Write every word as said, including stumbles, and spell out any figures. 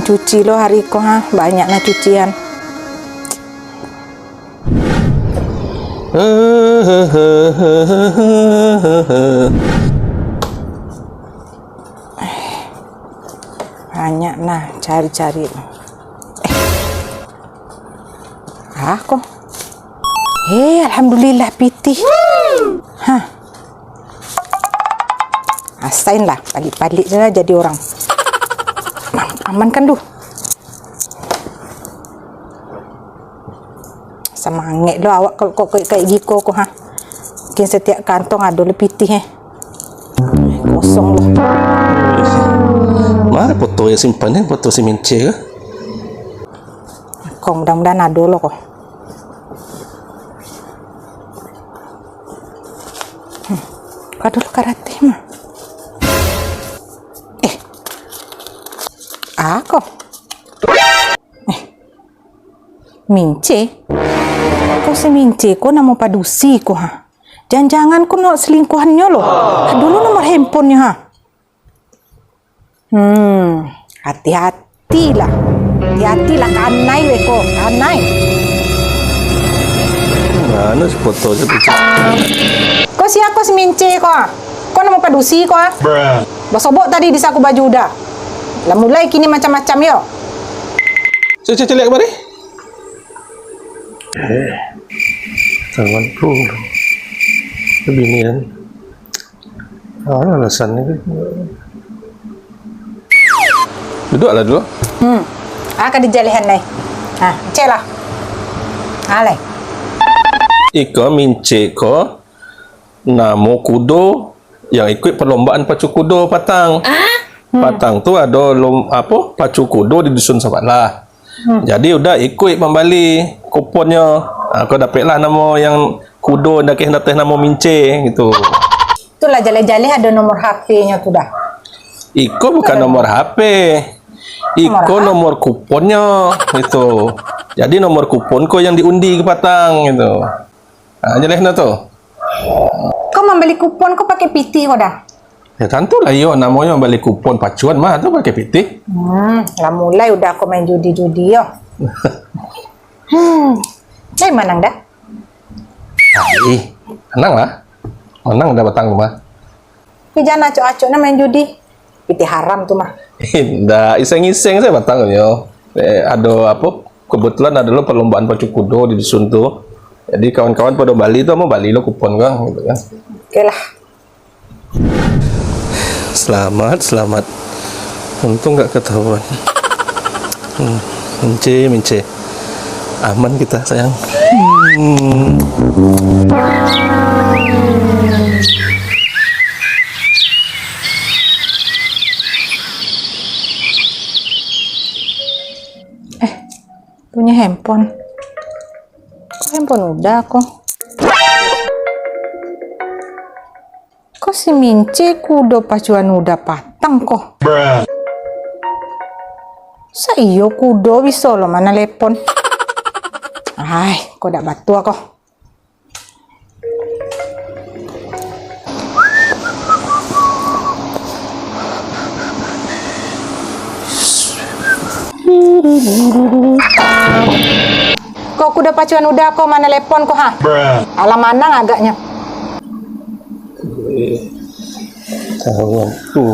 Cuci lo hari ko, ha, banyak nah cucian. Banyak nah cari-cari. Eh. Ah, ko. Eh, alhamdulillah, pitih. Hah. Asain lah, palik-palik je lah jadi orang. Am-, aman kan tu? Samangek lo awak kalau kok kayak giko ko, ha. Mungkin setiap kantong ado lah pitih, eh. Kosong lo. Mana foto yang simpan, eh? Foto si Mince ke? Ko mudah-mudahan ado lo ko. Hmm. Aduh, karate mah. Eh. Ah, ko. Eh. Mince? Ko si Mince ko namo padusi ko, ha? Jan-jangan ko nak selingkuhannyo lo. Ado lo nomor handphonenyo, ha? Hmm, hati-hati lah. Hati-hati lah, kanai weh ko, kanai. Mano si foto tu? Ko sia ko si Mince ko, ah? Ko namo padusi ko, ah? Basobok tadi di saku baju Uda. Lah mulai kini macam-macam yo. Cek, cek, cek, lihat kamari. Eh, kawan tu. Bini kan. Ah, alasan ni. Duduaklah dulu. Hmm. Ah, ka dijalehan lai. Ah, cek lah. Ah, lai. Iko Mince ko namo kudo yang ikuik perlombaan pacu kudo patang. Ah? Hmm. Patang tu ado lom-, apo, pacu kudo di dusun sabalah. Hmm. Jadi Uda ikuik mambali kuponnyo. Ha, ko dapeklah namo yang kudo dakeh ateh namo Mince gitu. Itulah jaleh-jaleh ado nomor H P-nyo tu dah. Iko bukan nomor H P. Iko nomor kuponnyo gitu. Jadi nomor kupon ko yang diundi ka patang gitu. Ha, jaleh no tu. Ko mambali kupon ko pakai pitih ko dah? Ya, tantulah iyo, namonyo bali kupon pacuan mah tu pakai pitih. Hmm, lah mulai Uda ko main judi-judi yo. Hmm, lai manang dah? Ai, manang lah. Manang dah patang tu mah. Tapi jan acok-acok nah main judi. Pitih haram tu mah. Indak, iseng-iseng sajo patang tu nyo. Eh, ado apo? Kebetulan ado lo perlombaan pacu kudo di dusun tu. Jadi kawan-kawan pado bali tu, mau bali lo kupon ko, gitu kan. Oke lah. Selamat, selamat. Untung nggak ketahuan. Hmm, Mince, Mince. Aman kita, sayang. Hmm. Eh, bunyi handphone. Ko handphone Uda ko. Ko si Mince kudo pacuan Uda patang ko. Sa iyo kudo biso lo manalepon. Ai, ko dak batua ko. Ko kudo pacuan Uda ko manalepon ko, ha? Alah manang agaknyo. Kawan tu.